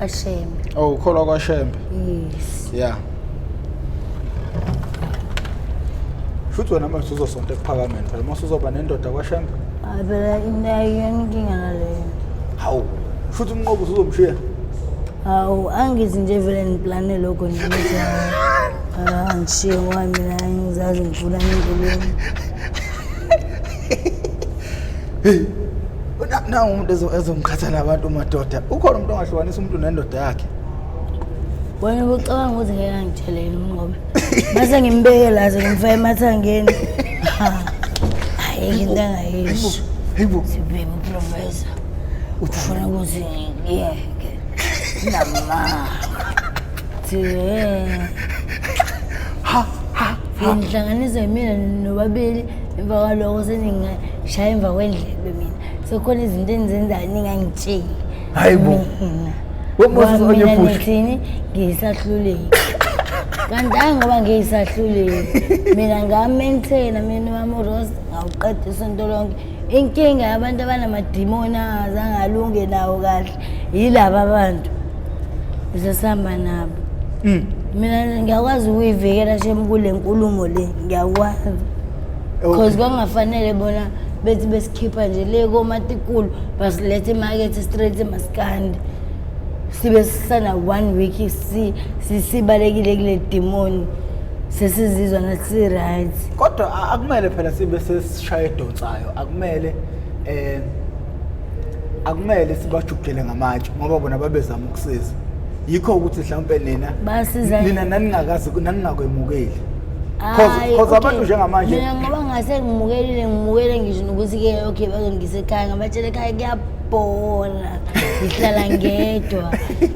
kaShembe. Oh, ukholwa kwaShembe. Yes. Yeah. Futhi wena manje uzosonta ekuphakameni phela mase uzoba nendoda kwaShembe. Hayi phela ayikho inkinga naleyo. Hawu, futhi umnqobo usuzomshiya. Hawu, angithi nje vele niplane lokho nje ukuthi angishiye ngoba mina angizazi ngifuna empilweni. Hey, nangu umuntu ezongikhathala abantu madoda. Ukhona umuntu ongahlukanisa umuntu nendoda yakhe. Wena ubucabanga ukuthi ngeke angitshele yini umnqobe? Mase ngimbeke la sengimfake emathangeni. Ayikho into angayisho. Hayibo. Sibheke uprofessor. Ufuna ukuthi ngiyeke. Nama. Thi. Ha ha. Ngihlanganisa mina nobabili emva kwaloko seningishaya emva kwendlebe mina. Sekukhona izinto enizenzayo ningangitsheli. Hayibo. Mina. WeMoses Ngoba mina Onyebushi. nithini ngiyisahluleki. Kanti hayi ngoba ngiyisahluleki. Mina ngamaintaina mina wami uRose ngawuqeda isonto lonke. Inkinga yabantu abanamadimoni angazange alunge nawo kahle yilaba bantu. Sesihamba nabo. Mina ngiyakwazi ukuyivikela shem kule nkulumo le ngiyakwazi. Because kwakungafanele bona bethi besikhipha nje le komatikulu basilethe emakethe straight emaskandi. Sibe sisana one week sibalekile kule demoni. Sesizizwa nathi si-right. Kodwa akumele phela sibe sesishaya edonsayo, akumele akumele sibajubhele ngamatshe ngoba bona babezama ukusiza. Yikho ukuthi mhlawumbe nina Basiza nina naningakazi naningakwemukeli. Hayi, Cause okay. abantu njengamanje Mina ngoba ngase ngimukelile ngimukele ngisho nokuthi ke okay bazongisa ekhaya ngabatshela ekhaya kuyabhora ngihlala ngedwa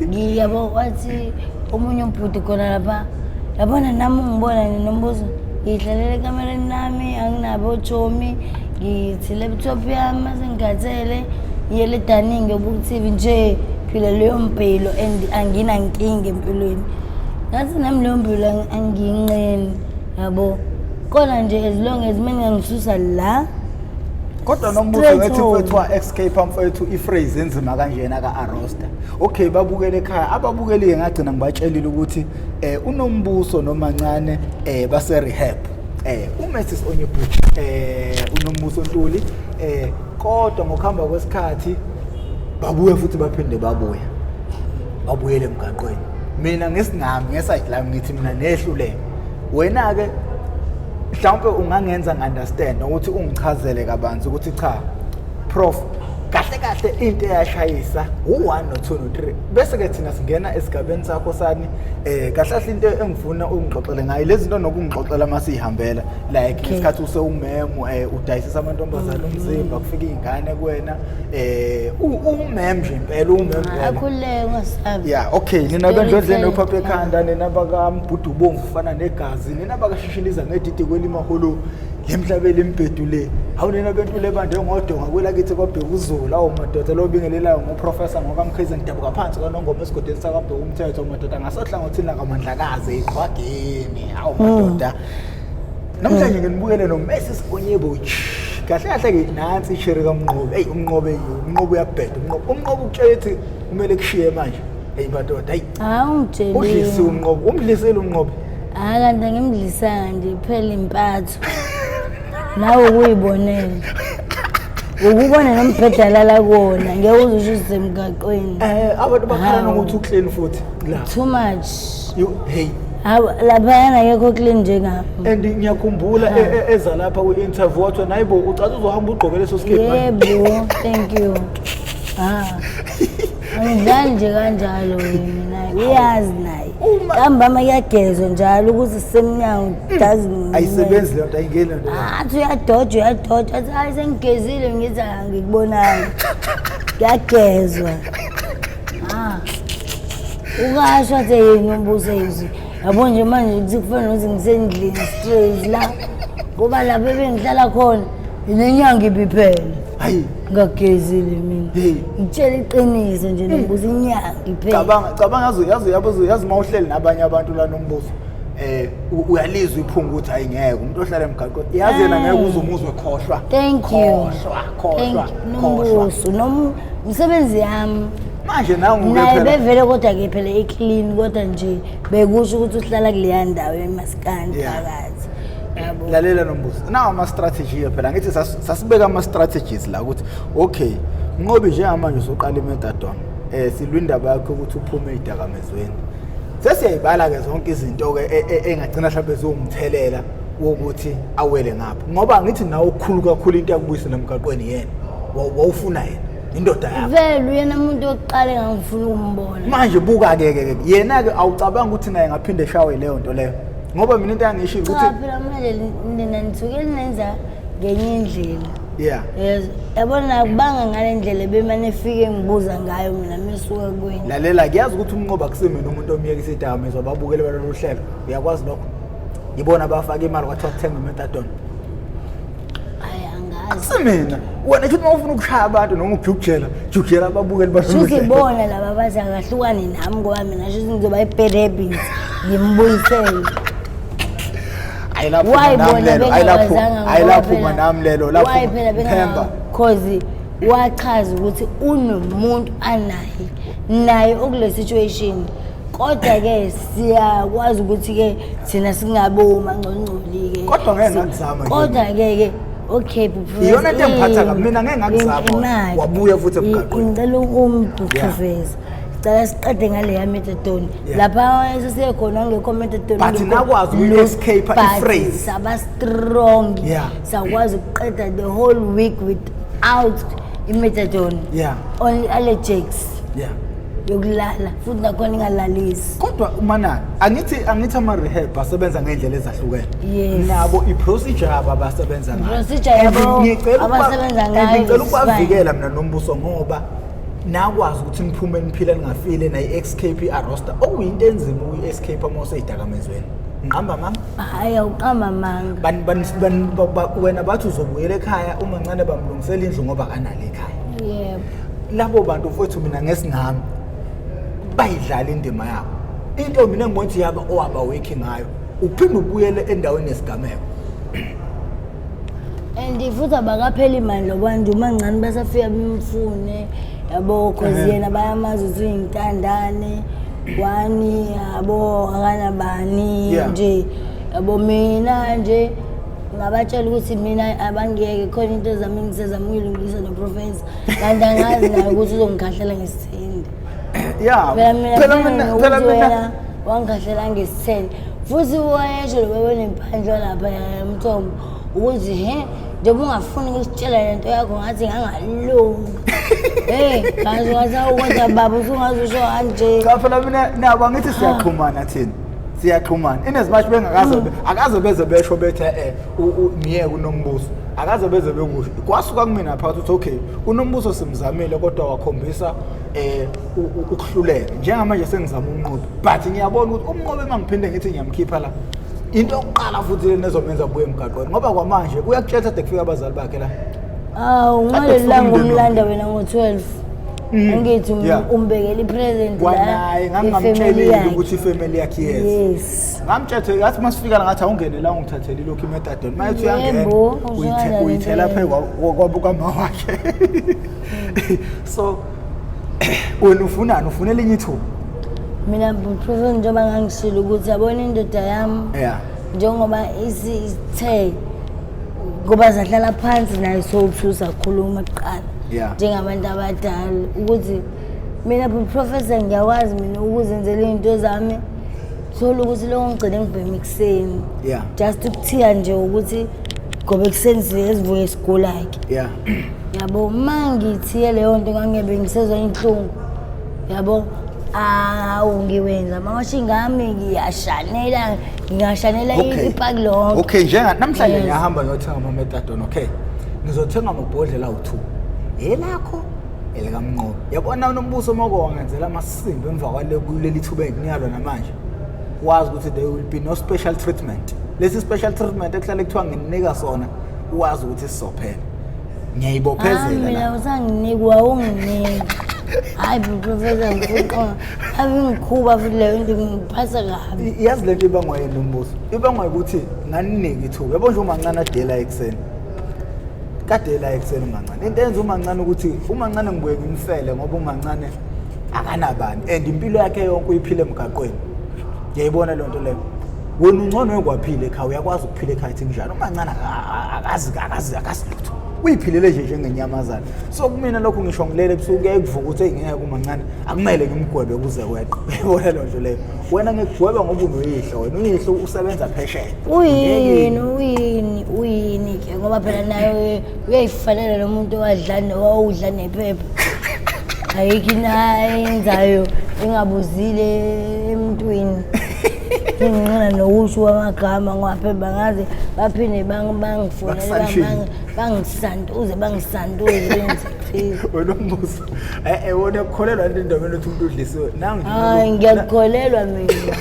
ngiyabo wathi omunye umbhuti khona lapha yabona nami ungibona nginombuzo ngihlalela ekamereni nami anginabo ochomi ngithi laptop yami mase ngikhathele ngiyele edaningi ngiyobuka i-TV nje phila leyo mpilo and anginankinga empilweni. Ngathi nami leyo mpilo angiyinqeni yabo. Kona nje as long as mengangisusa la. Kodwa nombuzo ngethi mfethu wa-escape mfethu i-phrase enzima kanjena ka-Arosta. Okay, babukele ekhaya. Ababukeli-ke ngagcina ngibatshelile ukuthi uNombuso noMancane base rehab. uMrs Onyebuchi uNombuso Ntuli kodwa ngokuhamba kwesikhathi babuye futhi baphinde babuya. Babuyele emgaqweni. Mina ngesingami ngeside lami ngithi mina nehluleke. Wena ke mhlawumbe ungangenza ngi-understand ukuthi ungichazele kabanzi ukuthi cha prof kahle kahle into eyashayisa u1 no2 no3 bese ke thina singena esigabeni sakho sani kahle kahle into engifuna ungixoxele ngayo lezi zinto nokungixoxela masihambela like ngesikhathi usewumemu udayisisa amantombazane umzimba kufika izingane kuwena umem nje impela umem Akhuleke ungasabi. Yeah, okay. Nina bendlondleni nophapha ekhanda, nina bakambudu bomvu ufana negazi, nina bakashishiliza ngedidi kwelimaholo lemhlabeni imbhedu le. Hawu nina bentule bande ngodonga kwelakithi kwabheka uZulu. Awu madoda lo bingelelayo ngoprofessor ngokaMkhize ngidabuka phansi kwaNongoma esigodini sakabheka umthetho madoda ngasohlangothini lakaMandlakazi eqhwageni. Hawu madoda. Namhlanje nginibukele no Mrs Onyebuchi. Kahle kahle ke nansi isheri kaMnqobi. Hey uMnqobi, uMnqobi uyabheda. uMnqobi, uMnqobi ukutshela ukuthi kumele kushiye manje. Hey madoda, hey. Hayi ungitshelile. Udlisiwe uMnqobi, umdlisile uMnqobi. Hayi kanti angimdlisanga nje phela impatho. Nawe ukuyibonela. Ukubona nombheda lala kuwona ngeke uze usho usemgaqweni. Abantu bakhala nokuthi uclean futhi la. Too much. You hey. Hawu laphayana akekho clean njengami. And ngiyakhumbula eza lapha kwi-interview wathiwa nayibo ucathi uzohamba ugqoke leso skirt manje. Yebo, thank you. Ah. Angidlali nje kanjalo mina. Uyazi naye. Ntambama kuyagezwa njalo ukuthi sisemnyango doesn't Ayisebenzi leyo nto, ayingeni leyo nto. Athi uyadoja uyadoja athi hayi sengigezile ngithi angikubonanga. Kuyagezwa. Ah. Ukasho athi yini umbuso yizwi. Yabo nje manje kuthi kufanele ukuthi ngisendlini straight la. Ngoba lapho ebengihlala khona inenyanga ibiphela. Hayi. Ngagezile mina. Hey. Ngitshela iqiniso nje nombuso inyanga iphela. Cabanga cabanga yazi yazi yazi yazi mawuhleli nabanye abantu la nombuso. Uyalizwa iphunga ukuthi hayi ngeke umuntu ohlala emgaqweni yazi yena ngeke uze umuzwe khohlwa. Thank you. Khohlwa, khohlwa. Thank you. Nombuso, nom umsebenzi yami. Manje nangu-ke Naye phela bevele kodwa-ke phela e-clean, kodwa nje bekusho ukuthi uhlala kuleya ndawo emasikandi phakathi, yabo. Lalela Nombuso, nawo ama-strategy phela, ngithi sasibeka ama-strategies la ukuthi okay, Mnqobi, njengamanje usuqala i-methadone, silwa indaba yakho ukuthi uphume ey'dakamizweni. Sesiyayibala-ke zonke izinto-ke engagcina mhlawumbe ziwumthelela wokuthi awele ngapha, ngoba ngithi nawe okukhulu kakhulu into yakubuyisela emgaqweni yena wawufuna yena indoda yakho. Vele uyena muntu wokuqala engangifuna ukumbona. Manje buka-ke ke ke yena-ke, awucabanga ukuthi naye ngaphinde eshawe leyo nto leyo? Ngoba mina into yangishilo ukuthi Cha phela, manje nina nithuke nenza ngenye indlela. Yes, yabona, akubanga ngale ndlela bemane efike ngibuza ngayo mina mesuka kwena. Lalela, kuyazi ukuthi uMnqoba akusimina umuntu omyekisa idakamizwa. Babukele balolu hlelo, uyakwazi lokho, ngibona bafaka imali kwathiwa kuthenga i-methadone. Hayi, angazi. Akusimina. Wena futhi uma ufuna ukushaya abantu noma ukujukujela, jukujela ababukeli balolu Shuthi hlelo. bona laba bathi akahlukane nami, ngoba mina shuthi ngizoba i-bad habits, ngimbuyisele. Ayilaphuma Why nami bona lelo, ayilaphuma, bengakwazanga? ayilaphuma nami lelo. Why Laphuma phela? Themba. Cause wachaza ukuthi unomuntu anaye naye okule situation, kodwa-ke siyakwazi ukuthi-ke thina singabe omangcongcoli-ke. Kodwa ngeke ngakuzama nje. Kodwa-ke ke okay. Iyona into engiphatha kabi. Mina ngeke ngakuzama, wabuya futhi emgaqweni. Ngicela ukumprofessor, sicela siqede ngaleya methadone. Lapha sesiye khona angekho methadone. But nakwazi ukuyi-escape i-phrase. Saba strong. Sakwazi ukuqeda the whole week without i-methadone. Only allergics yokulala, futhi nakhona ingalalisi. Kodwa umanani, angithi ama-rehab asebenza ngey'ndlela ezahlukene. Yes. Nabo i-procedure yabo abasebenza ngayo. I-procedure And yabo ngicela abasebenza ngayo ngicela is ukubavikela mina Nombuso, ngoba nakwazi ukuthi niphume niphila ningafile nayi-escape i-arosta, okuyinto enzima ukuyi-escape uma usey'dakamizweni. Ngiqamba mama? Hhayi, awuqamba manga. Wena bathi uzobuyela ekhaya, umancane bamlungisela indlu ngoba akanalo ekhaya. Yebo. Labo bantu mfowethu, mina ngesingami bayidlala indima yabo. Into mina engibona ukuthi yaba owaba wekhi ngayo, uphinde ubuyele endaweni yesigameko. And futhi abakapheli mandla kwanje, umancane basafika bemfune, yabo, cause yena bayamazi ukuthi uyintandane wani, yabo, akanabani. Nje yabo, mina nje ngabatshela ukuthi mina abangiyeke, khona into zami engisezama ukuyilungisa noprofessor, kanti angazi naye ukuthi uzongikhahlela ngesithende. Phela mina phela ngifuna mina phela nokuthi mina wena wangikhahlela ngesithende, futhi wayesho lo baba nemphandla lapha yamthombo ukuthi he, njengoba ungafuni ukusitshela le nto yakho, ngathi ngangalunga. Hey, ngaze ngathi, awu kodwa baba, usungaze usho kanje. Cha phela, mina nabo angithi siyaxhumana thina, siyaxhumana in as much bengakaze akaze beze besho bethe miyeke uNombuso, akaze beze bekusho. Kwasuka kumina phakathi ukuthi okay, uNombuso simzamile kodwa wakhombisa ukuhluleka. Njengamanje sengizama uMnqobi, but ngiyabona ukuthi uMnqobi uma ngiphinde ngithi ngiyamkhipha la, into yokuqala futhi lena ezomenza abuye emgaqweni, ngoba kwamanje uyakutshela kade kufika abazali bakhe la. Awu, Kade ngaleli kufika langa umndeni umlanda wonke. wena ngo-12, angithi umbekela i-present la, Kwanaye ifamily ngangingamtshelile yakhe. ukuthi ifamily yakhe yeza. Yes. Ngamtshethe ngathi masifika la, ngathi awungene la, ungithathele ilokhu i-methadone. Mayethi uyangena, Yebo, uzwakala uyithela lento. phe kwama wakhe. So wena ufunani? Ufuna elinye ithuba? Mina professor, njengoba ngangishilo ukuthi yabona indoda yami, njengoba isithe ngoba sahlala phansi naye sowu-two, sakhuluma kuqala njengabantu abadala ukuthi mina professor ngiyakwazi mina ukuzenzela iy'nto zami, thola ukuthi lokho ngigcine ngibhema ekuseni, just ukuthiya nje ukuthi ngoba ekuseni siye sivuke sigula-ke, yabo. Uma ngithiye leyo nto ngangebe ngisezwa inhlungu, yabo, awu ngiwenza amawashing ami, ngiyashanela, ngingashanela ipaki lonke. Okay, njenga namhlanje ngiyahamba ngiyothenga ama-methadone. Okay, ngizothenga amabhodlela awu-2, elakho, elikaMnqobi. Yabona uNombuso, moko wangenzela amasimba emva kwale kuleli thuba engikunika lona manje, wazi ukuthi there will be no special treatment. Lesi special treatment ekuhlale kuthiwa nginika sona, wazi ukuthi sizophela. Ngiyayibophezela Mina la. usanginika, wawunginika. Hayi professor, ngifuna ave ngikhuba futhi leyo nto ngiphatha kabi. Yazi lento ibangwa yini, Nombuso? Ibangwa ukuthi nganinika ithuba. Yabo nje umancane adela ekuseni, kade la ekuseni umancane, into enza umancane ukuthi umancane ngibuye ngimfele ngoba umancane Akanabani and impilo yakhe yonke uyiphila emgaqweni. Ngiyayibona leyo nto leyo. Wena ungcono wekwaphila ekhaya, uyakwazi ukuphila ekhaya ethi njalo. Umancane akazi akazi akazi lutho. Uyiphilele nje njengenyamazana. So kumina lokhu ngisho ngilele ebusuku kuyaye kuvuka ukuthi ngeke umancane akumele ngimgwebe kuze kweqe. Uyayibona leyo nto leyo. Wena ngikugweba ngoba unoyihlo, wena uyihlo usebenza phesheya. Uyini uyini uyini ke ngoba phela naye uyayifanela lo muntu owadla owawudla nephepha. Ayikho into ayenzayo engabuzile emntwini. Nginqena nokusho amagama ngoba phela bangaze baphinde bangifonele Bakusanshini. bangisantuze bangisantuze benze Wena umbuzo. Wena ukukholelwa into endabeni ukuthi umuntu udlisiwe. Nangu nje Hayi ngiyakukholelwa mina.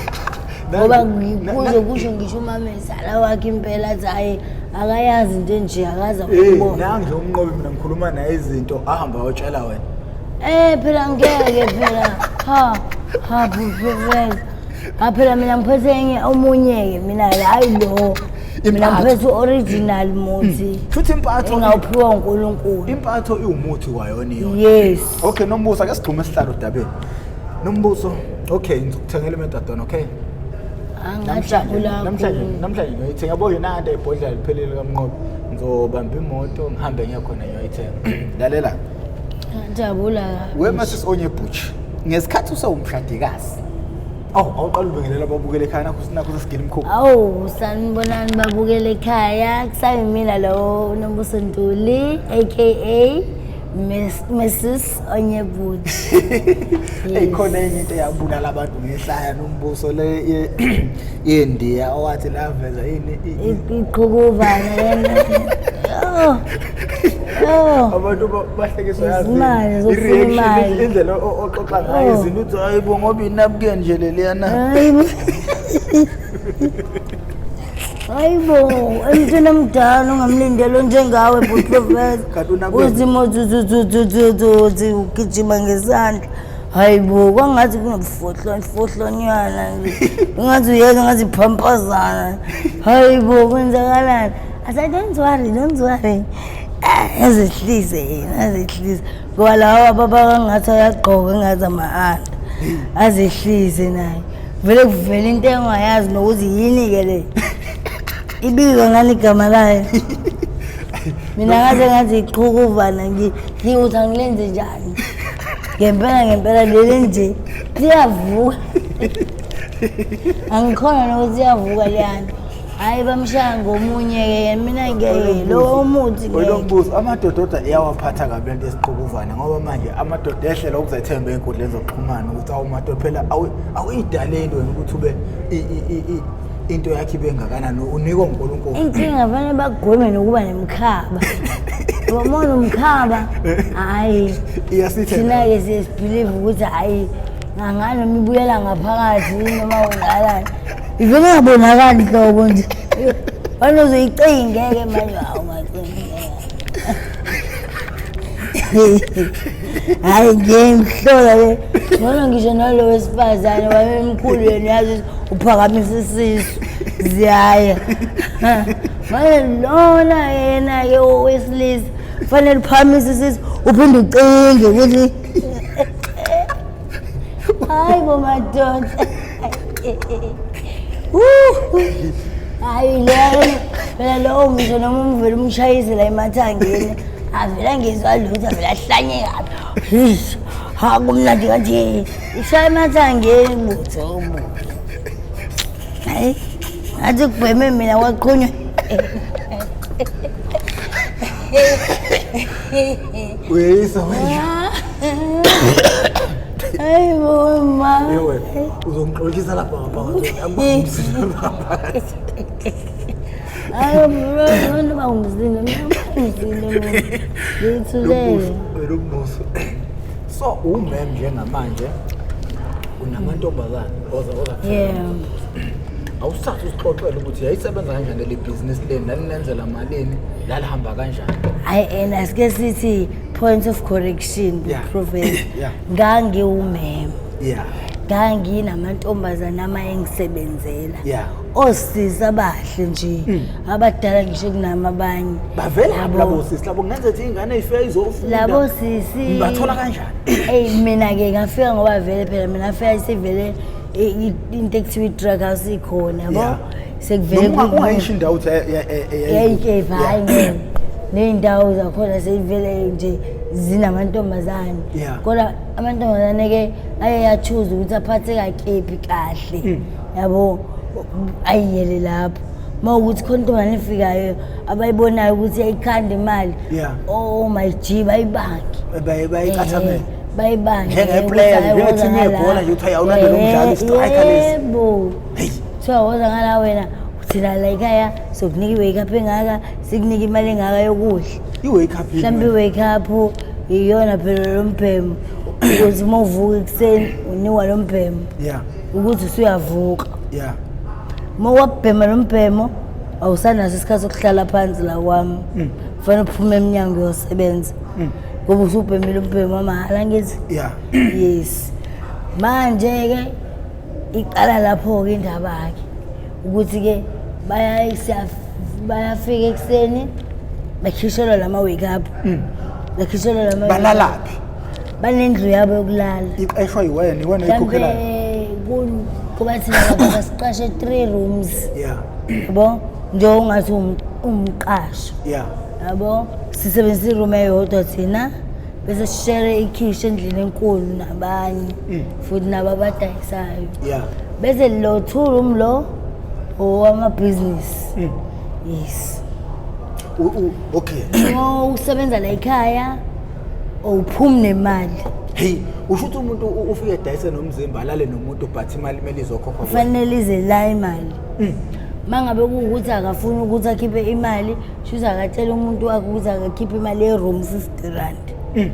Ngoba kuze kusho ngisho umamezala wakhe impela athi hhayi akayazi into enje akaze akubona. Nangu nje umnqobi mina ngikhuluma naye izinto ahamba ayotshela wena. Phela ngeke phela. Ha ha phela. Ha phela mina ngiphethe enye omunye-ke mina hhayi lo. Mina ngiphethe u-original muthi. Futhi impatho engawuphiwa uNkulunkulu. Impatho iwumuthi kwayona iyona. Yes. Okay Nombuso ake sigxume sihlalo odabeni. Nombuso, okay ngikuthengela imethadone, okay? Angajabula. Namhlanje ngiyoyithenga yabo yona nto ibhodlela liphelele kaMnqobi. Ngizobamba imoto ngihambe ngiye khona ngiyoyithenga. Lalela. Ngajabula. We Mrs Onyebuchi, ngesikhathi usewumshadikazi. Awu awuqala ubingelela ababukele ekhaya nakho sinakho sesigila imkhuba. Awu sanibonani babukele ekhaya kusayimina lo Nombuso Ntuli aka Mrs Onyebuchi. Hey khona enye into eyabulala abantu ngehlaya Nombuso le yeNdiya owathi laveza yini iqhukuvana lena. Oh. Abantu bahlekiswa yazi. Izimali zokufuna imali. Indlela oxoxa ngayo izinto uthi hayibo ngoba inapkin nje leliyana. Hayibo, emntwini omdala ongamlindeli onjengawe bhuti Professor. Kanti unapkin. Uthi mothi ugijima ngesandla. Hayibo, kwangathi kunobufohlonyana nje. Ungathi uyeza ngathi iphampazana. Hayibo, kwenzakalani? I said, don't worry, don't worry. Azehlise yena, azehlise. Ngoba lawa baba ngathi ayagqoka engathi ama-anda. Azehlise naye. Vele kuvela into engayazi nokuthi yini-ke le. Ibizwa ngani igama layo? Mina ngaze ngathi iqhukuvana ngiwuthi angilenze njani. Ngempela ngempela leli nje liyavuka. Angikhona nokuthi iyavuka leyana. Hayi bamshaya ngomunye-ke mina ngeke lo umuthi ngeke. Wena amadoda odwa iyawaphatha kabi lento yesiqhukuvana ngoba manje amadoda ehlela ukuzethemba ey'nkundleni zokuxhumana ukuthi awu madoda phela awuyidaleli wena ukuthi ube into yakhe ibe ngakanani unikwa uNkulunkulu. Inkinga fanele bagweme nokuba nemkhaba. Ngoba uma unomkhaba hhayi thina-ke siye sibhilive ukuthi hhayi ngangani noma ibuyela ngaphakathi noma wengalani. Ivele ingabonakali nhlobo nje. Wena uzoyicinge-ke manje hawu ungacinge. Hhayi ngiyimhlola le. Ngcono ngisho nalo wesifazane wayemkhulu yena uyazi uphakamisa isisu ziyaya. Manje lona yena-ke owesilisa fanele uphakamise isisu uphinde ucinge ukuthi hayi bo madoda. Hayi le phela lowo ngisho noma umvele umshayise la emathangeni avele ngezwa lutho avele ahlanye kabi. Ha kumnandi kanje ushaya emathangeni butho butho. Hayi ngathi kubheme mina kwaqhunywa. Uyeyisa wena. Hayi bo ma. Yewe uzongixolisa lapha ngaphakathi. Angibamsile ngaphakathi. Hayi bro, noma ungizile, mina ungizile mina. Ngithulele. Nombuso. So umem njengamanje unamantombazane oza. Yeah. Awusathu usixoxele ukuthi yayisebenza kanjani leli business leni, lalinenzela malini, lalihamba kanjani? Hayi ena asike sithi point of correction Yeah. Professor. Yeah. Ngangiwumem. Yeah. Nganginamantombazane amaye engisebenzela. Yeah. Osisi abahle nje, abadala ngisho kunami abanye. Bavela Yabo. labo sisi labo, kungenza ukuthi ingane ifike izofunda. Labo sisi Bathola kanjani? Eyi, mina-ke ngafika ngoba vele phela mina ngafika isivele into ekuthiwa i-drug house ikhona, yabo. Sekuvele Noma ungayisho indawo ukuthi yayikephi, hhayi ngeke. Ney'ndawo zakhona seyivele nje zinamantombazane. Kodwa amantombazane-ke aye achuze ukuthi aphathe kakephi kahle, yabo, ayiyele lapho. Uma ukuthi khona intombazane efikayo abayibonayo ukuthi yayikhanda imali, oh my G, bayibange. Bayicathamela. Bayibange. Njenge-player, njenge-team yebhola nje, kuthiwa awulandela umdlalo, i-striker lesi. Yebo. Hey. Kuthiwa woza ngala wena, thina la ekhaya sokunika i-wake up engaka, sikunika imali engaka yokudla. I-wake up yini Mhlawumbe wena? i-wake up iyona phela lo mbhemo, ukuthi uma uvuka ekuseni unikwa lo mbhemo ukuthi usuyavuka. Uma wabhema lo mbhemo awusanaso isikhathi sokuhlala phansi la kwami, kufanele uphume emnyango uyosebenza ngoba usubhemile umbhemo wamahhala, ngithi. Yes, manje-ke iqala lapho-ke indaba-ke ukuthi-ke bayafika ekuseni, bakhishelwa lama wake up, bakhishelwa lama. Balalaphi? Banendlu yabo yokulala. Iqeshwa yiwena, iwena oyikhokhelayo? Mhlambe kuba thina lapha basiqashe 3 rooms. Yabo, nje ungathi umqasho. Yabo, sisebenzisa iroom eyodwa thina, bese sishare ikhishi endlini enkulu nabanye futhi nabo abadayisayo. Bese lo 2 room lo owamabhizinisi. Yes. Okay. Uma usebenza la ekhaya awuphumi nemali. Hey, usho ukuthi umuntu ufike edayise nomzimba, alale nomuntu, but imali kumele izokhokhwa kuwe. Kufanele ize la imali. Mangabe kuwukuthi akafuni ukuthi akhiphe imali, shuthi akatshela umuntu wakhe ukuthi akakhiphe imali ye-room 50 rand.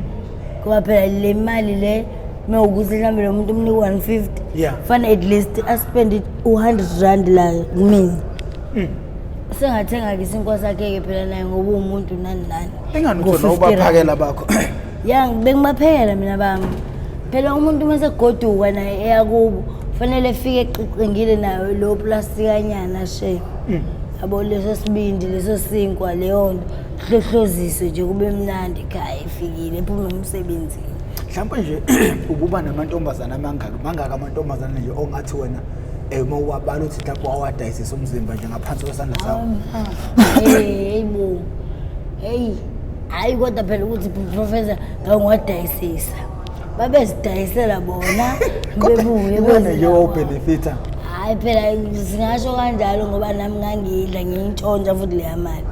Ngoba phela le mali le uma ukuthi mhlawumbe lo muntu umnika 150, kufanele at least aspend u-100 rand la kumina. Sengathenga-ke isinkwa sakhe-ke phela naye ngoba uwumuntu nani nani. Ingani uthi Ngo-fifty rand. ubaphakela bakho? Ya, bengibaphekela mina bami. Phela umuntu uma segoduka naye eya kubo, kufanele efike eqiqingile nayo lo plastikanyana she. Yabo, leso sibindi, leso sinkwa, leyo nto hlohloziswe nje kube mnandi ekhaya, efikile ephume emsebenzini. Mhlawumbe nje ububa namantombazana amangaki, mangaki amantombazana nje ongathi wena uma uwabala uthi mhlawumbe wawadayisisa umzimba nje ngaphansi kwesandla sakho? Hey bo. Hey, hayi kodwa phela ukuthi professor ngangiwadayisisa. Babezidayisela bona bebuye Iwena beze nje la. wawubhenefitha. Hayi phela singasho kanjalo ngoba nami ngangidla ngiyintshontsha futhi leya mali.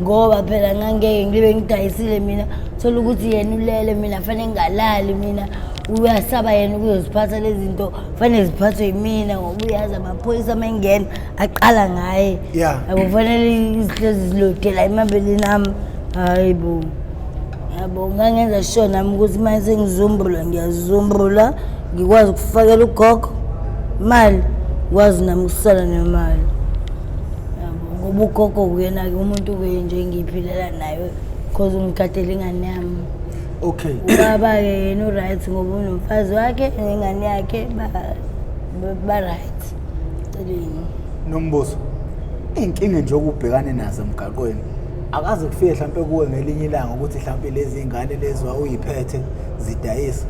Ngoba phela ngangeke ngibe ngidayisile mina, thola ukuthi yena ulele, mina fanele ngingalali, mina uyasaba yena ukuzoziphatha lezi zinto, fanele ziphathwe yimina ngoba uyazi amaphoyisa uma engena aqala ngaye. Yabo, fanele izihlezi zilodela emabeleni ami. Hayi bo. Yabo, ngangenza sure nami ukuthi uma sengizumbula ngiyazumbula, ngikwazi ukufakela ugogo imali, ngikwazi nami ukusala nemali. Yabo, ngoba ugogo kuyena-ke umuntu kuye nje engiyiphilela naye cause ungigadela ingane yami. Ubaba-ke yena u-right ngoba unomfazi wakhe nengane yakhe, ba-right. Celeni. Nombuso, iy'nkinga nje okubhekane nazo emgaqweni, akaze kufike mhlampe kuwe ngelinye ilanga ukuthi mhlampe lezi iy'ngane lezi wawuyiphethe zidayisa?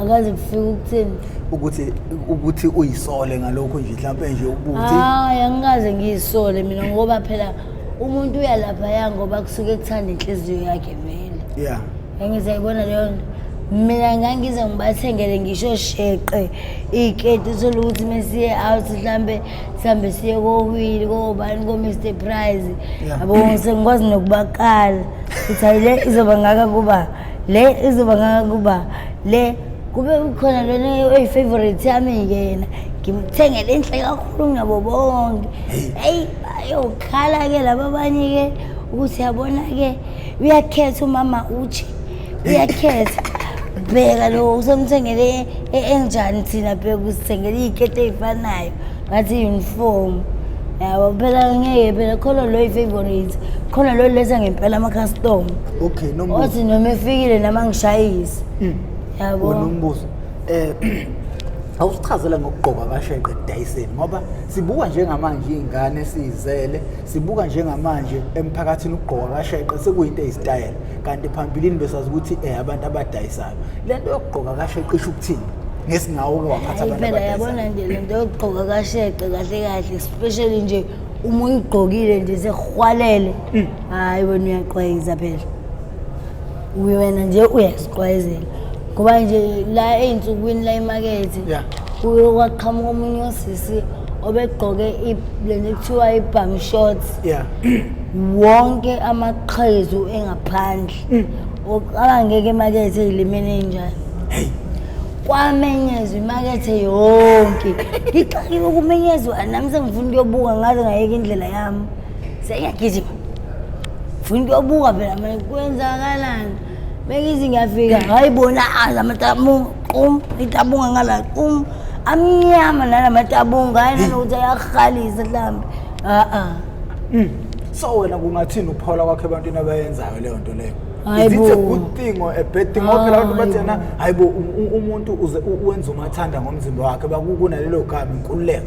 Akaze kufike ukuthini? Ukuthi uyisole ngalokho nje mhlampe nje ubuthi. Hayi, angikaze ngiyisole mina ngoba phela umuntu uyalaphaya ngoba kusuke kuthanda inhliziyo yakhe vele. Engizayibona leyo nto. Mina ngangize ngibathengele ngisho sheqe iy'keti, uthole ukuthi mesiye out mhlambe sihambe siye kowili, kobani, ko-Mr Price. Yabo, sengikwazi nokubakala ukuthi hayi le izoba ngaka kuba, le izoba ngaka kuba, le kube kukhona lona oyi-favorite yami-ke yena ngimthengele enhle kakhulu kunabo bonke. Eyi, bayokhala-ke laba abanye-ke ukuthi yabona-ke uyakhetha umama uthi uyakhetha, bheka lo usemthengele enjani, thina bheka usithengele iy'keti ey'fanayo ngathi i-uniform. Yabo phela ngeke phela khona lo i-favorite, khona lo letha ngempela ama-customer. Okay, Nombuso. Othi noma efikile nami angishayise. Yabo. Wena umbuzo awusichazela ngokugqoka kasheqe ekudayiseni, ngoba sibuka njengamanje iy'ngane esiyizele, sibuka njengamanje emphakathini ukugqoka kasheqe sekuyinto eyisitayela, kanti phambilini besazi ukuthi abantu abadayisayo. Le nto yokugqoka kasheqe isho ukuthini ngesingawo-ke waphatha Hayi abantu phela yabona abadayisayo? nje le nto yokugqoka kasheqe kahle kahle, especially nje uma uyigqokile nje sehwalele, hhayi wena uyaqwayiza phela, wena nje uyaziqwayizela, ngoba nje la ey'nsukwini la emakethe kuye kwaqhamuka omunye osisi obegqoke lento ekuthiwa i-bum shorts, wonke amaqhezu engaphandle. Uqala ngeke emakethe ey'limeni ey'njani. Kwamenyezwa imakethe yonke, ngixakile ukumenyezwa nami, sengifuna ukuyobuka, ngaze ngayeka indlela yami, sengiyagijima ngifuna ukuyobuka phela manje kwenzakalani. Bengithi ngiyafika, hayi bona, azi amatabunga qum, itabunga ngala qum, amnyama nalamatabunga, hayi nanokuthi ayahalisa mhlawumbe, a-a. So wena kungathini ukuphola kwakho ebantwini abayenzayo leyo nto leyo? Hayi Is it a bo. good thing or a bad thing? Ngoba phela abantu bathi yena, Hayi hayi bo, umuntu uze wenza umathanda ngomzimba wakhe, bakukunalelo gama inkululeko.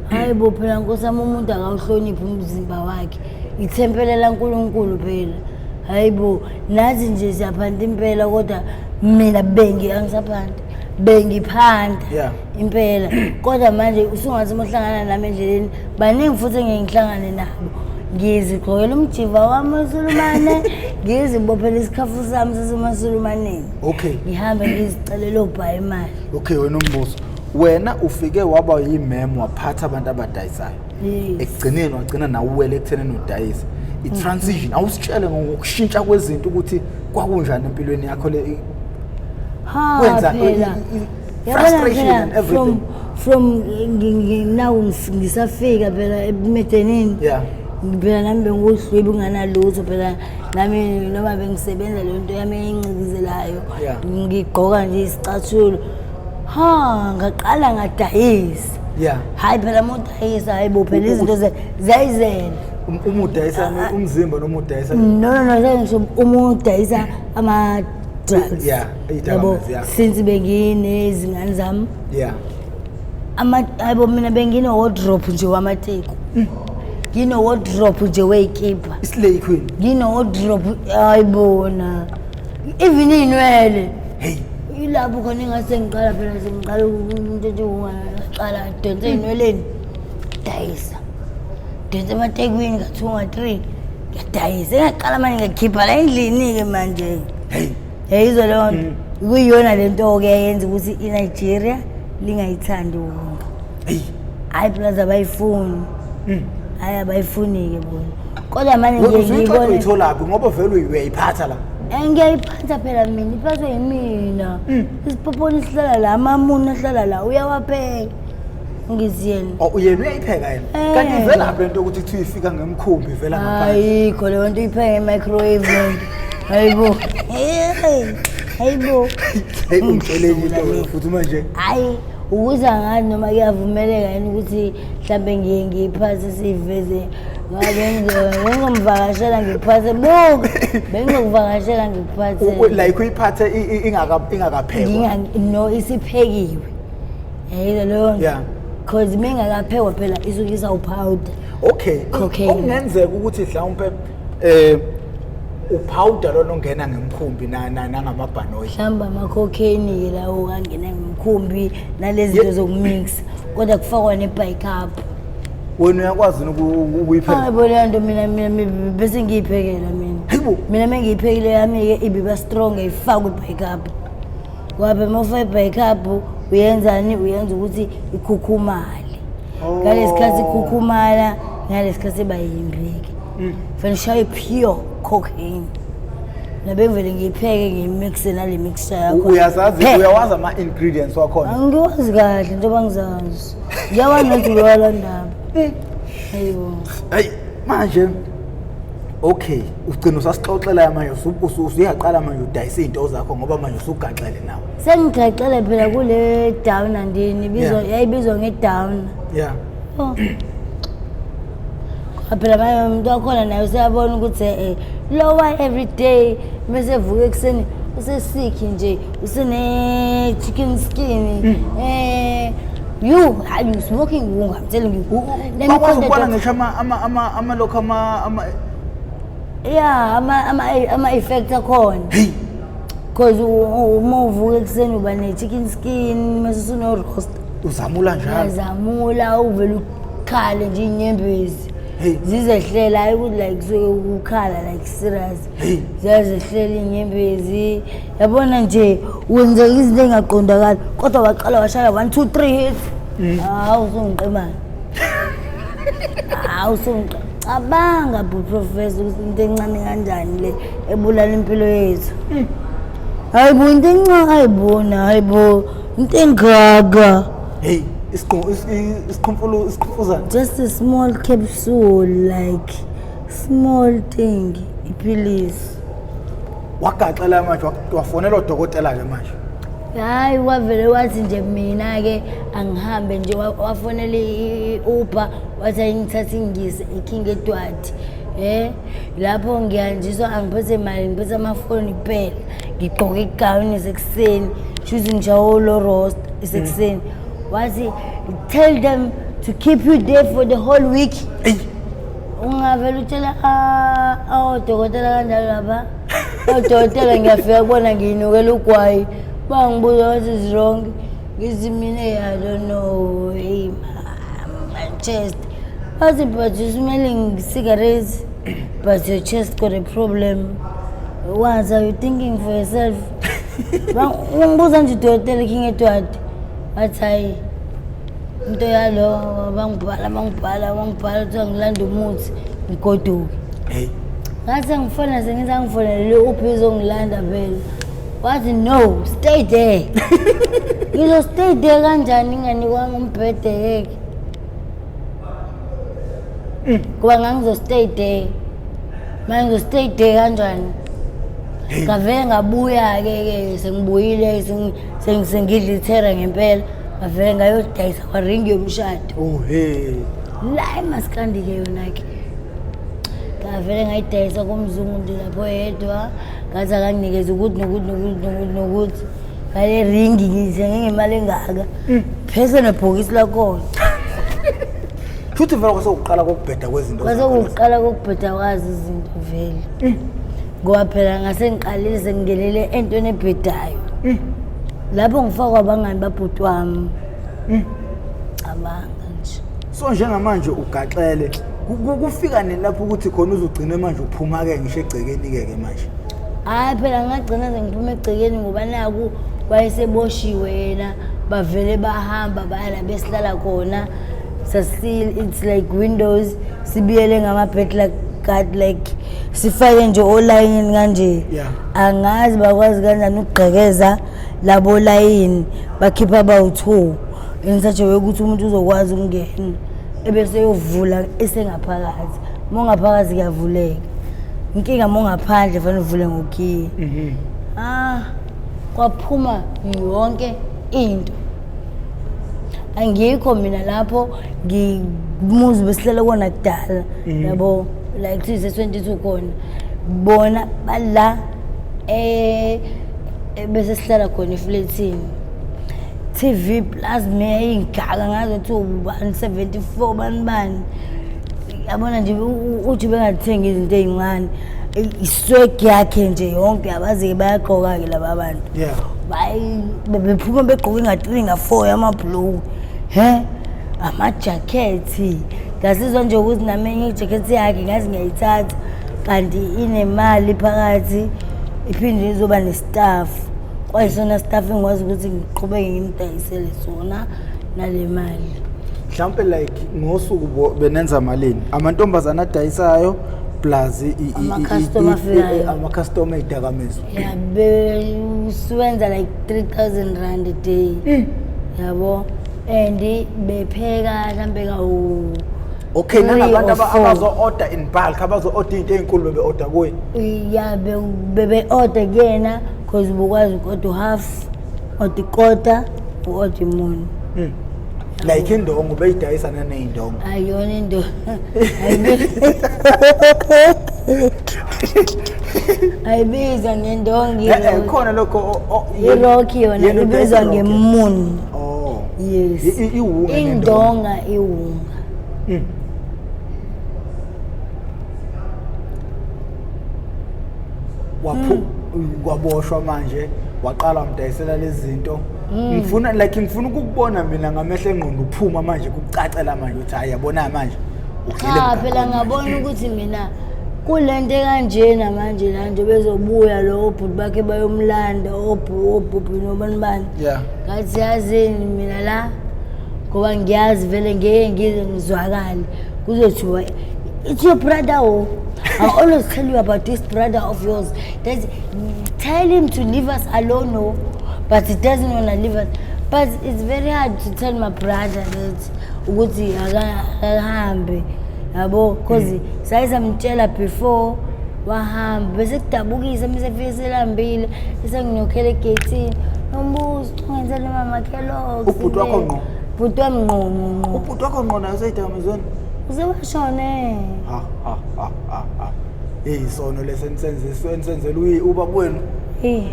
Hayi bo phela nkosi yami, umuntu akawuhloniphi umzimba wakhe, ithempele laNkulunkulu phela. Hayi bo, nathi nje siyaphanta impela, kodwa mina bengi angisaphanta, bengiphanta impela, kodwa manje usungathi uma uhlangana nami endleleni, baningi futhi engeke ngihlangane nabo, ngizigqokela umjiva wami wesulumane, ngizibophela isikhafu sami sasemasulumaneni, ngihambe ngizicelela obhayi imali. Okay, wena umbuzo, wena ufike waba yimem, waphatha abantu abadayisayo, Yes. ekugcineni wagcina nawe uwele ekuthenini udayise. I-transition, awusitshele ngokushintsha kwezinto ukuthi kwakunjani empilweni yakho le. Ha Kwenza phela. Yabona frustration phela, and everything. From now ngisafika phela ebumedenini. Phela nami benguhlwibi kunganalutho phela nami, noma bengisebenza le nto yami eyincikizelayo, ngigqoka nje isicathulo. Ha, ngaqala ngadayisa. Hayi phela uma udayisa, hayi bo phela izinto ziyayizela. Uma udayisa umzimba noma udayisa? No, no, no, sengisho uma udayisa ama-drugs. Yeah, Yabo, izidakamizwa, yeah. since benginezingane zami. Hayibo mina bengine-wardrobe nje wamateki. Ngine-wardrobe nje wey'kibha. Islay queen. Ngine-wardrobe, hayibona. Even iy'nwele. Hey. Ilapho khona engase ngiqala phela, sengiqala umuntu ethi ungaqala donse ey'nweleni. Dayisa. Donse ematekwini ka-2 nga-3. Ngiyadayisa. Engaqala manje ngiyakhipha la endlini-ke manje. Hey. Yayizwa leyo nto. Kuyiyona le nto-ke eyenza ukuthi iNigeria lingayithandi wonke. Hey. Hhayi plus abayifuni. Hhayi abayifuni-ke bona. Kodwa manje Wena ngiye usuyixoxa ngiyibone. uyitholaphi ngoba vele uyayiphatha la? Ngiyayiphatha phela mina, iphathwe yimina. Isipoponi sihlala la, amamuni ahlala la, uyawapheka. Ngithi yena. Oh, yena uyayipheka yena. Kanti ivelaphi lento ukuthi kuthiwa ifika ngemkhumbi ivela ngaphandle? Ayikho leyo nto, ipheke nge-microwave leyo nto. Hayibo. Hey, hayibo. Hey, ungitsheleni into wena futhi manje. Hayi, ukuze angazi noma kuyavumeleka yini ukuthi mhlambe ngiye ngiyiphathe siyiveze. Ngabe bengizomvakashela ngikuphathe, buka. Bengizokuvakashela ngikuphathe. Like uyiphathe ingakaphekwa. No, isiphekiwe. Yayizwa leyo nto. Cause mengakaphekwa phela isuke isawupowder. Okay. Cocaine. Okungenzeka ukuthi mhlawumbe upowder lona ongena ngemkhumbi nangamabhanoyi. Mhlawumbe ama-cocaine-ke lawo angena ngemkhumbi nalezi zinto zokumixa, kodwa kufakwa ne-bicarb. Wena uyakwazi ukuyipheka? Hayi bo, leyo nto mina bese ngiyiphekela mina. Hayibo. Mina mengiyiphekile yami-ke ibiba strong, ifakwe i-bicarb. Ngoba uma ufaka i-bicarb uyenzani? Uyenza ukuthi ikhukhumale. Ngalesi sikhathi ikhukhumala, ngalesi sikhathi iba yimbi-ke. Fanele ushaye pure cocaine. Nabengivele ngiyipheke ngiyimixe nale mixture yakho. Uyazazi, Pheka. uyawazi ama-ingredients wakhona? Angiwazi kahle njengoba ngizazi. Ngiyawazi nothi lwala ndaba. Hayibo. Hayi manje okay, ugcina usasixoxela manje, usuyaqala manje udayisa izinto zakho ngoba manje usugaxele nawe. Sengigaxele phela kule down andini ibizwa, yayibizwa ngedown. Oh. Phela manje umuntu wakhona naye useyabona ukuthi lowa every day mase evuka ekuseni Usesick nje, usene chicken skin. You are you smoking wunga? I'm telling you. Let me Bakwazi call the ukubona doctor. ngisho amalokhu ama Yeah, ama effects akhona. Hey. Because uma uvuka ekuseni uba ne-chicken skin, mase usuno-roast. Uzamula njalo. Uyazamula, uvele ukhale nje inyembezi. Hey. Zizehlela, hayi ukuthi like kusuke ukukhala like serious. Hey. Ziyazehlela inyembezi. Yabona nje wenzeka izinto ey'ngaqondakali, kodwa waqala washaya 1 2 3 hits. Hawu, usungiqemana. Hawu, cabanga bu professor ukuthi into encane kanjani le ebulala impilo yethu. Hayi bo, into encane, hayi bona, hayi bo, into engaka. Hey, isiqhumfulo, isiqhumfuzana. Just a small capsule, like small thing, iphilisi. Wagaxela manje, wafonela udokotela ke manje. Hayi, wavele wathi nje mina ke angihambe nje, wafonela i-Uber, wathi ayingithathe ingise eKing Edward. Lapho ngihanjiswa, angiphethe imali, ngiphethe amafoni kuphela. Ngigqoke igawuni isekuseni, shuthi ngishawo lo roast isekuseni. Wathi tell them to keep you there for the whole week. Ey. Ungavele utshela odokotela kanjalo lapha. Odokotela ngiyafika kubona ngiyinukela ugwayi. Bangibuza what is wrong. Ngithi mina I don't know. Hey, my chest. Bathi but you smelling cigarettes, but your chest got a problem. What are you thinking for yourself? Bangibuza nje udokotela King Edward. Bathi hayi into yalo, bangibhala kuthiwa ngilanda umuthi ngigoduke. Hey. Ngathi ngifona sengithi angifonele uphi izongilanda phela. Wathi no, stay there. Ngizo stay there kanjani nginganikwanga umbhede ke? Kuba ngangizo stay there. Manje ngizo stay there kanjani? Ngavele ngabuya ke sengibuyile, sengidla ithera ngempela. Ngavele ngayodayisa kwaringi yomshado. Oh hey. La emaskandi ke yona ke. Ngavele ngayidayisa kumzungu nje lapho yedwa. Ngathi akanginikeze ukuthi nokuthi nokuthi nokuthi nokuthi. Ngale ringi ngiyithenge ngemali engaka. Phese nebhokisi lakhona. Futhi vele kwasekuqala kokubheda kwezinto. Kwasekuqala kokubheda kwazi izinto vele. Ngoba phela ngase ngiqalile sengingenele entweni ebhedayo. Lapho ngifakwa abangani babhuti wami. Cabanga nje. So njengamanje ugaxele, kufika nini lapho ukuthi khona uzogcina manje uphuma ke ngisho egcekeni ke manje? Hayi phela ngagcina sengiphuma egcekeni ngoba naku wayeseboshiwe yena, bavele bahamba baya la besihlala khona. It's like windows, sibiyele ngama-bed like guard, like sifake nje olayini kanje. Angazi bakwazi kanjani ukugqekeza labo layini, bakhipha abawu-2 in such a way ukuthi umuntu uzokwazi ukungena ebese eyovula esengaphakathi. Uma ungaphakathi kuyavuleka, inkinga uma ungaphandle fanele uvule ngokhiye. Kwaphuma yonke into. Angikho mina lapho, ngumuzi besihlele kona kudala, yabo, like sise 22 khona. Bona bala bese sihlala khona eflatini. TV plus me ingaka ngaze kuthiwa ubani 74 bani bani. Yabona nje uthi bengathengi izinto ezincane. Iswag yakhe nje yonke abazi bayagqoka ke laba bantu. Bayi bephuma begqoke nga-3 nga-4 yama-blue. He? Amajakhethi. Ngasizwa nje ukuthi nami enye ijakhethi yakhe ngazi ngiyayithatha kanti inemali phakathi, iphinde izoba nestaff. Kwayisona staff engikwazi ukuthi ngiqhubeke ngimdayisele sona nale mali. Mhlawumbe like ngosuku benenza malini? Amantombazana adayisayo plus Ama-customer afikayo. Ama-customer ey'dakamizwa. Yeah, besiwenza like 3000 rand a day. Yabo. And bepheka mhlambe kawu Okay, three nanabantu or four. abazo-order in bulk, abazo-order into ey'nkulu bebe-order kuye. Yeah, bebe-order kuyena because ubukwazi uku-order half, order quarter, u-order imuni. Like indongo beyidayisa naney'ndongo. Ayiyona into. Ayibizwa ngendonga Eh, eh, i-rock. khona lokho I-rock yona yena udayisa ibizwa i-rock. nge-moon. Oh. Yes. Iwunga nendonga. Indonga iwunga. Waphu kwaboshwa manje, waqala wamdayisela lezi zinto. Ngifuna like ngifuna ukukubona mina ngamehlo engqondo uphuma manje, kukucacela manje ukuthi hayi, yabona manje ugxile Cha, phela emgaqweni. ngabona ukuthi mina kulento ekanjena manje la nje bezobuya lo obhuti bakhe bayomlanda, obhubhi nobani bani. Ngathi yazini mina la, ngoba ngiyazi vele ngeke ngize ngizwakale, kuzothiwa it's your brother. Oh, I always tell you about this brother of yours, that tell him to leave us alone. Oh, but he doesn't want to leave us. But it's very hard to tell my brother that ukuthi akahambe, yabo, cause saye samtshela before wahamba, bese kudabukisa mase efike selambile, esenginokhela egeyithini, nombuzo ungenzele mama Kellogg's. Ubhuti wakho ngqo? Bhuti wami ngqo ngqo ngqo. Ubhuti wakho ngqo naye useyidakamizweni? Usewashone. Ha ha ha ha ha, hey, isono lesenisenziswe enisenzela ubaba wenu. Eh.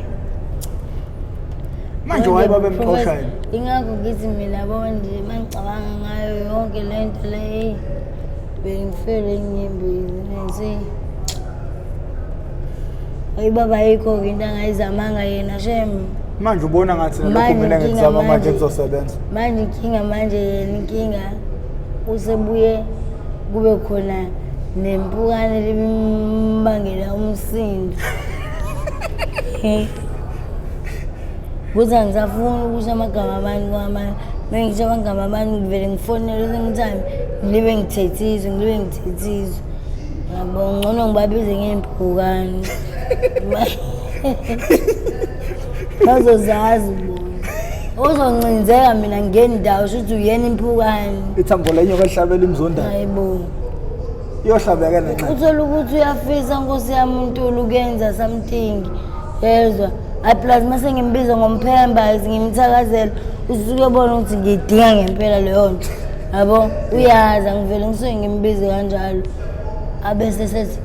Manje waye babemxosha yena? Ingakho ngithi mina, yabo nje, mangicabanga ngayo yonke le nto le, hey, bengifele inyembezi nje. Hayi baba, ayikho-ke into angayizamanga yena, shem. Manje ubona ngathi nalokhu Manje mina inkinga ngikuzama manje manje- kuzosebenza? Manje inkinga manje yena, inkinga usebuye kube khona nempukane limbangela umsindo. Kuthi angisafuni ukusho amagama abantu kwamanye, uma ngisho amagama abantu ngivele ngifonele sometime, ngilibe ngithethiswe, ngilibe ngithethiswe, yabo. Ngcono ngibabize ngey'mpukane, bazozazi bona. Uzoncinzeka mina ngendawo, shuthi uyena impukane. Ithambo lenyoka elihlabela imzondane. Hayibo. Iyohlabeka nenxeba. Uthola ukuthi uyafisa, nkosi yami uNtulu, ukuyenza something, yezwa. Ayi, plus mase ngimbiza ngomphemba, ngimthakazela, usuke ebona ukuthi ngiyidinga ngempela leyo nto, yabo. Uyazi angivele ngisuke ngimbize kanjalo, abese sethi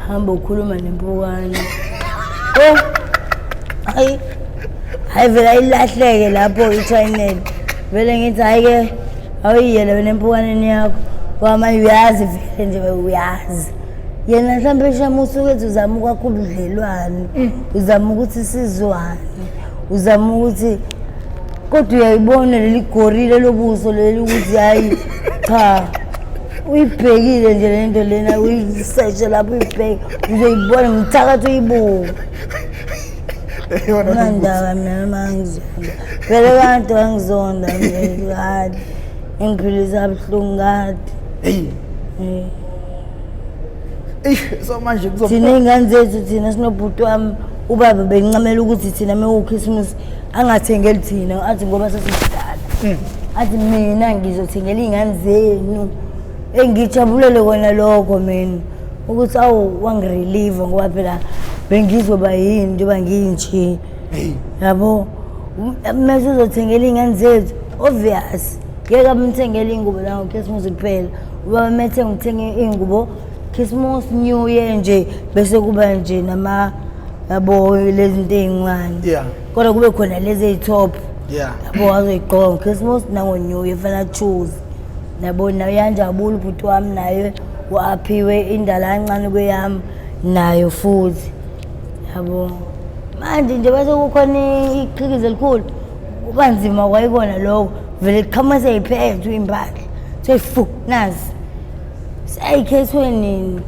hamba ukhuluma nempukane. Oh, hayi hayi, vele ayilahleke lapho i-channel. Vele ngithi hhayi-ke, awuyiyele wena empukaneni yakho, ngoba manje uyazi vele nje, uyazi yena mhlawumbe shame usuke ethi uzama ukwakha ubudlelwane, uzama ukuthi sizwane, uzama ukuthi, kodwa uyayibona leli gorile lobuso leli ukuthi hayi cha, uyibhekile nje le nto lena, uyiseshe lapho uyibheke, uzoyibona ngithakathi uyibuke. Unandaba mina noma ngizonda, vele kade wangizonda mina, kade engiphilisa kabuhlungu kade. Hey. Eish, so manje Thina kuzoba iy'ngane zethu, thina sinobhuti wami, ubaba bengincamela ukuthi thina uma kuwukhisimusi angathengeli thina, athi ngoba sesidala, athi mina ngizothengela iy'ngane zenu. Engijabulele kona lokho mina ukuthi awu, wangireliva, ngoba phela bengizoba yini njengoba nginje, yabo. Mese uzothengela iy'ngane zethu, obvious ngeke amthengele iy'ngubo la ngokhisimusi kuphela. Ubaba methenga, uthenga iy'ngubo Christmas, New Year nje, bese kuba nje nama, yabo, lezi zinto ey'ncane, kodwa kube khona lezi ey'top, yabo, azoyigqoka ngoChristmas nango-New Year, fana choose, yabo. Nayo yanjabula ubhuti wami, naye aphiwe indala kancane kweyami nayo futhi, yabo. Manje nje bese kukhona iqhikiza elikhulu, kuba nzima kwayikona lokho, vele kuqhamuka seyiphethwe iy'mpahla, seyifu nazi seyikhethwe nini,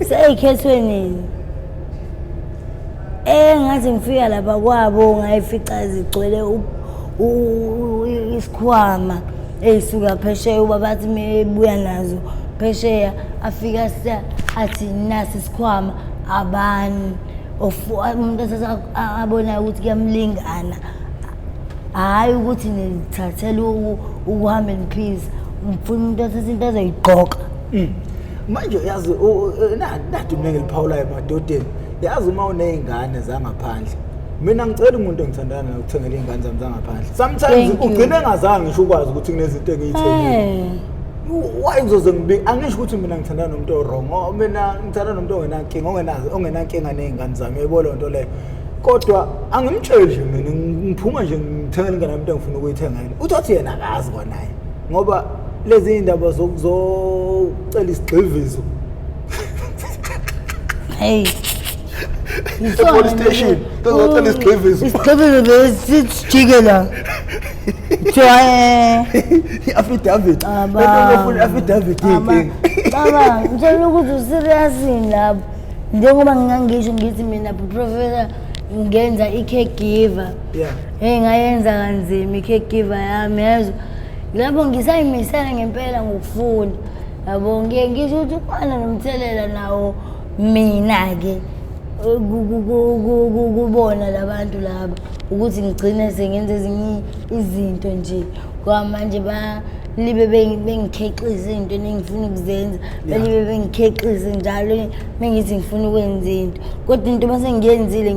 seyikhethwe nini. Engathi ngifika lapha kwabo ngayifica zigcwele isikhwama ey'suka phesheya. Ubaba athi mebuya nazo phesheya, afika athi nasi isikhwama, abani umuntu athatha abonayo ukuthi kuyamlingana, hhayi ukuthi nithathele ukuhamba niphisa, ngifuna umuntu athathe into azoyigqoka. Manje yazi nadi mina ngiliphawulayo emadodeni, yazi uma uney'ngane zangaphandle, mina ngicela umuntu engithandana naye ukuthengela iy'ngane zami zangaphandle. Sometimes Thank you. ugcine engazange ngisho ukwazi ukuthi kunezinto engiyithengile. Why ngizoze ngibike? Angisho ukuthi mina ngithandana nomuntu o-wrong, mina ngithandana nomuntu ongenankinga, ongenankinga ney'ngane zami, uyayibona leyo nto leyo. Kodwa angimtsheli nje mina, ngiphuma nje ngithengele ingane yami into engifuna ukuyithengela. Uthi wathi yena akazi kwanaye, ngoba lezi iy'ndaba zokuzocela isigxivizo Hey. E-police station, bezocela isigxivizo. Isigxivizo besijike la. Kuthiwa I-affidavit. Lento befuna i-affidavit iyinkinga. Baba, ngitshela ukuthi userious lapho. Njengoba ngingangisho ngithi mina professor ngenza i-caregiver. Hey, ngayenza kanzima i-caregiver yami, yezwa. Lapho ngisayimisela ngempela ngokufunda. Yabo, ngiye ngisho ukuthi ukhona nomthelela nawo mina-ke kubona labantu laba ukuthi ngigcine sengenza ezinye izinto nje. Kwamanje balibe bengikhexiza ey'ntweni engifuna ukuzenza, balibe bengikhexize njalo mengithi ngifuna ukwenza into, kodwa into mase ngiyenzile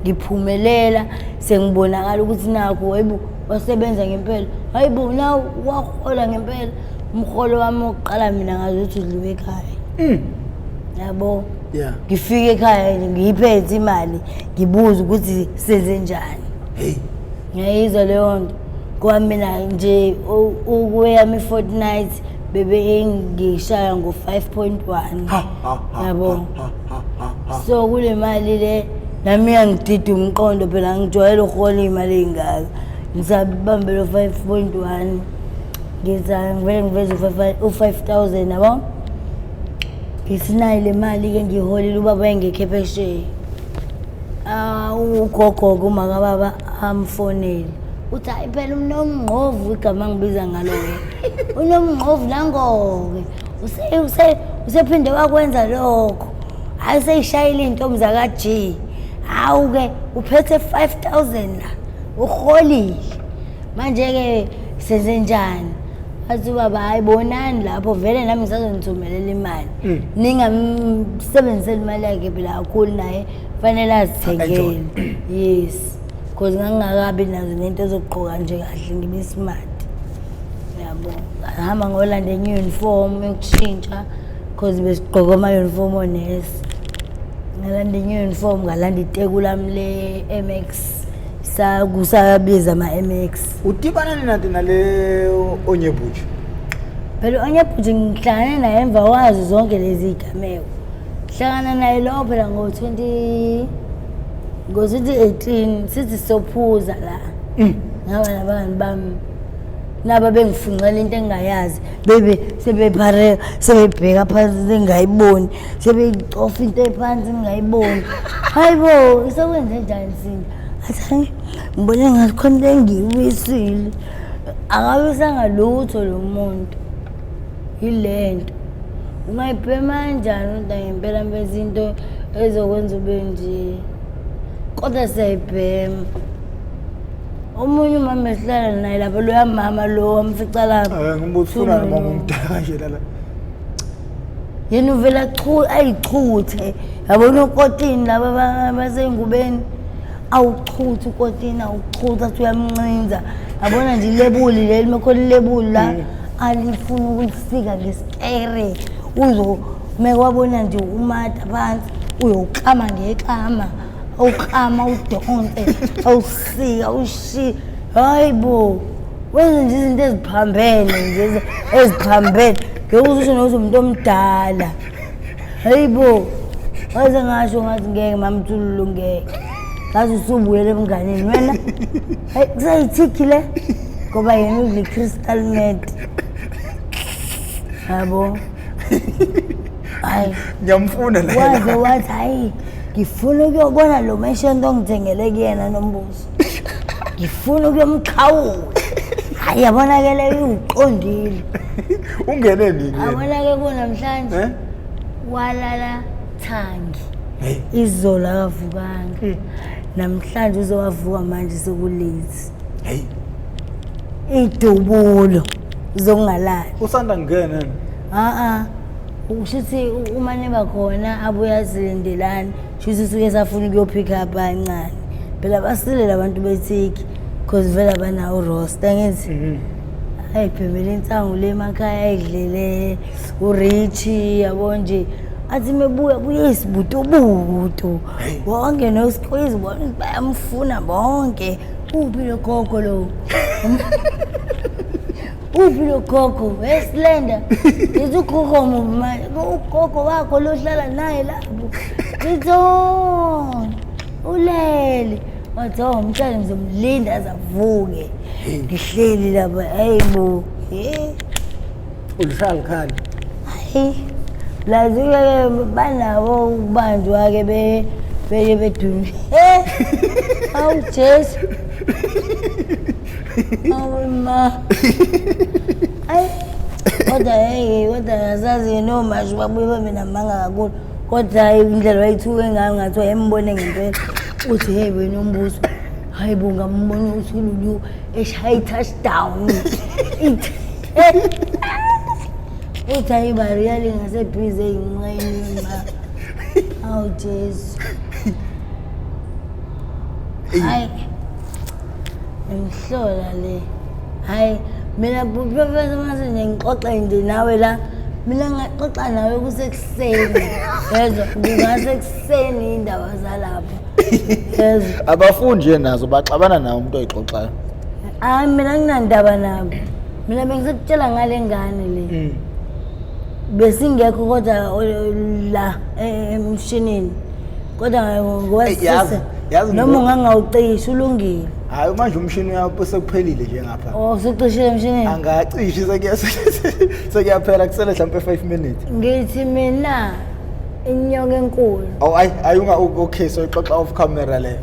ngiphumelela, sengibonakala ukuthi nakho hayibo wasebenza ngempela, hayibo naw wahola ngempela. Umholo wami wokuqala mina ngazi ukuthi udliwe ekhaya, yabo. Ngifike ekhaya nje ngiyiphethe imali, ngibuze ukuthi senze njani. Hey, ngiyayizwa leyo nto. Ngoba mina nje ukweyami i-fortnight bebe ngishaya ngo-5.1, yabo. So kule mali le nami iyangidida umqondo phela, ngijwayele ukuhola iy'mali ey'ngaka, ngisabambe lo 5.1, ngithi ngivele ngiveze u-5,000, yabo. Ngithi nayi le mali-ke ngiyiholile, ubaba wayengekho ephesheya. Ugogo-ke umakababa amfonele, uthi hayi phela uNomngqovu, igama angibiza ngalo wena, uNomngqovu nango-ke usephinde wakwenza lokho, hhayi seyishayile iy'ntombi zaka-G, hawu-ke uphethe 5,000 la, uholile manje-ke senze njani? Athi ubaba hayi bonani lapho, vele nami ngisazonithumelela imali, ningamsebenziseli imali yakhe phela kakhulu, naye fanele azithengele. Yes, because ngangingakabi nazo nento zokugqoka nje kahle, ngibe smart, yabo. Ngahamba ngolanda enye uniform yokushintsha, because besigqoka ama-uniform onesi. Ngalanda enye uniform, ngalanda iteku lami le-MX, kusabiza ama-MX. Udibana nani nale Onyebuchi? Phela Onyebuchi ngihlangane naye emva kwazo zonke lezi iy'gameko. Ngihlangana naye lo phela ngo-2018, sithi sophuza la. Ngaba nabangani bami naba bengifunqela into engingayazi, bebe sebephareka sebebheka phansi sengingayiboni, sebeyicofa into ephansi ngingayiboni. Hayi bo, isekwenze njani Sinda? Athi hayi ngibone ngathi khona into engiyiwisile. Akawisanga lutho lo muntu. Yile nto. Ungayibhema kanjani kodwa ngempela mfethu into ezokwenza ube nje? Kodwa siyayibhema. Omunye umama esihlala naye lapha, loya mama lo wamfica lapha. Ngimbuza ufuna noma ngumdala kanje lala. Yena uvela ayichuthe. Yabona ukotini laba basengubeni, awuchuthe ukotini, awuchuthe athi uyamncinza. Yabona nje ilebuli leli, mekhona ilebuli la alifuna ukulisika ngesikere. Uzo mekwabona nje umata phansi, uyowuklama ngeklama, awuklama udonse, awusika, awushiya. Hayi bo, wenze nje izinto eziphambene nje, eziphambene. Ngeke uzusho nokuthi umuntu omdala. Hayi bo, waze ngasho ngathi ngeke mamthululu, ngeke. Ngathi usubuyele ebunganeni wena. Hayi kusayithikhi le, ngoba yena udla i-crystal meth. Yabo. Hayi. Ngiyamfuna la. Waze wathi hayi ngifuna ukuyobona lo meshento ongithengele kuyena Nombuso. Ngifuna ukuyomxhawula. Hayi yabona ke le uqondile. Ungene nini yena? Yabona ke kunamhlanje. Walala thangi. Hey. Izolo akavukanga. Namhlanje uzowavuka manje sekulate. Hey. Idubulo zokungalali. Usanda ngena. Ushuthi uma neba khona abuya silindelani, shuthi usuke safuna ukuyopick up kancane. Phela basile labantu bethiki because vele abanawo roster, ngithi. Ayibhemele insangu le emakhaya, ayidlele uRichi, yabo nje. Athi mebuya buye isibutobuto bonke no-squeeze, bona ukuthi bayamfuna bonke. Uphi lo gogo lo? Uphi lo gogo? Esilenda ngithi ugogo muphi manje? Ugogo wakho lohlala naye lapho. Ngithi oh, ulele. Wathi oh, umntwana ngizomlinda aze avuke. Ngihleli lapha, hayi bo. Eh. Ulishaya likhali. Hayi. Lazi-ke banabo ukubanjwa-ke beye bedumi. Eh! Awu Jesu. Awu ma. Ayi. Kodwa hey, kodwa ngasazi nomashu babuye babe namanga kakhulu. Kodwa hayi indlela wayithuke ngayo ngathi wayembone ngempela. Uthi hey wena uMbuso. Hayi bo, ngambona uthululu eshaya i-touchdown. Uthi hayi bariyali ngasebhizi eyinqeni ma. Awu Jesu. Hayi. Imhlola le. Hayi mina professor mase nje ngixoxe nje nawe la. Mina ngaxoxa nawe kusekuseni. Yezwa, kungasekuseni indaba zalapha. Yezwa. Abafundi nje nazo baxabana nawo umuntu oyixoxayo. Hayi mina nginandaba nabo. Mina bengisekutshela ngale ngane le. Besingekho kodwa la emshinini. Kodwa ngoba Eyi, yazi- yazi noma ungangawucishi ulungile. Hayi manje umshini uyapho sekuphelile nje ngapha. Oh, usucishile emshinini. Angacishi sekuyaphela kusele mhlawumbe 5 minutes. Ngithi mina inyoka enkulu. Oh ayi ayi unga okay, so ixoxa off camera le.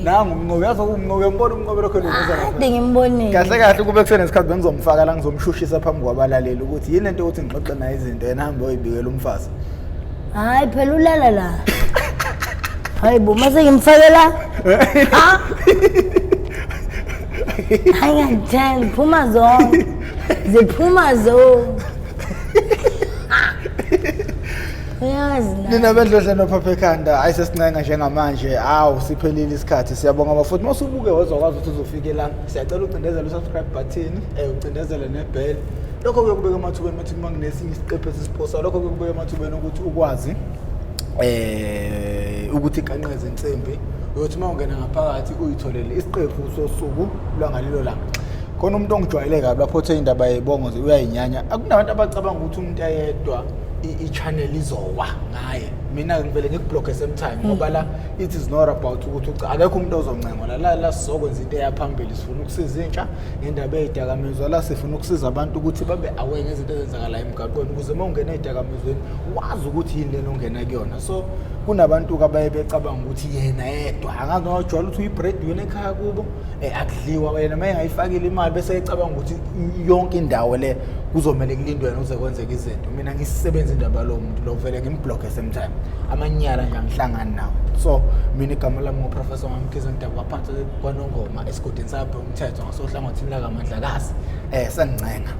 Nangu umnqobi, yazi umnqobi, uyambona umnqobi lokho lokho. Kade ngimbonile. Kahle kahle kube kusenesikhathi bengizomfaka la, ngizomshushisa phambi kwabalaleli ukuthi yini lento yokuthi ngixoxe naye izinto yena hambe oyibikela umfazi. Hayi phela ulala la. Hayi bo, mase ngimfake la. Ha? Hayi ngiyakutshela, phuma zonke. Ziphuma zonke. Uyazi na. Nina bendlodla nophapha ekhanda, hayi sesincenga njengamanje, awu siphelile isikhathi. Siyabonga bafuthi masubuke wazokwazi ukuthi uzofike la. Siyacela ucindezele usubscribe button, ucindezele nebell. Lokho kuyokubeka emathubeni ukuthi uma kunesinye isiqephu esisiphosa, lokho kuyokubeka emathubeni ukuthi ukwazi ukuthi ikanqeze insimbi, uyothi uma ungena ngaphakathi uyitholele isiqephu sosuku lwangalelo langa. Khona umuntu ongijwayele kabi lapho othe indaba yebongo uyayinyanya. Akunabantu abacabanga ukuthi umuntu ayedwa i-channel izowa ngaye. Mina ngivele ngikublock same time ngoba la it is not about ukuthi akekho umuntu ozoncengwa la, la sizokwenza into eyaphambili. Sifuna ukusiza intsha ngendaba ey'dakamizwa la, sifuna ukusiza abantu ukuthi babe aware ngezinto ezenzakalayo emgaqweni ukuze uma ungena ey'dakamizweni wazi ukuthi yini lena ongena kuyona. So kunabantu-ke abaye becabanga ukuthi yena yedwa angazi noma ujwayele ukuthi uyi-breadwinner ekhaya kubo, akudliwa yena uma engayifakile imali, bese ecabanga ukuthi yonke indawo le kuzomele kulindwe yena ukuze kwenzeke izinto. Mina ngisisebenza indaba yalowo muntu lo, vele ngimbhlokhe same time, amanyala nje angihlangani nawo. So mina igama lami nguProfessor Mamkhize, ngidabuka phansi kwaNongoma esigodini sakabheka umthetho ngasohlangothini lakaMandlakazi. Sengincenga.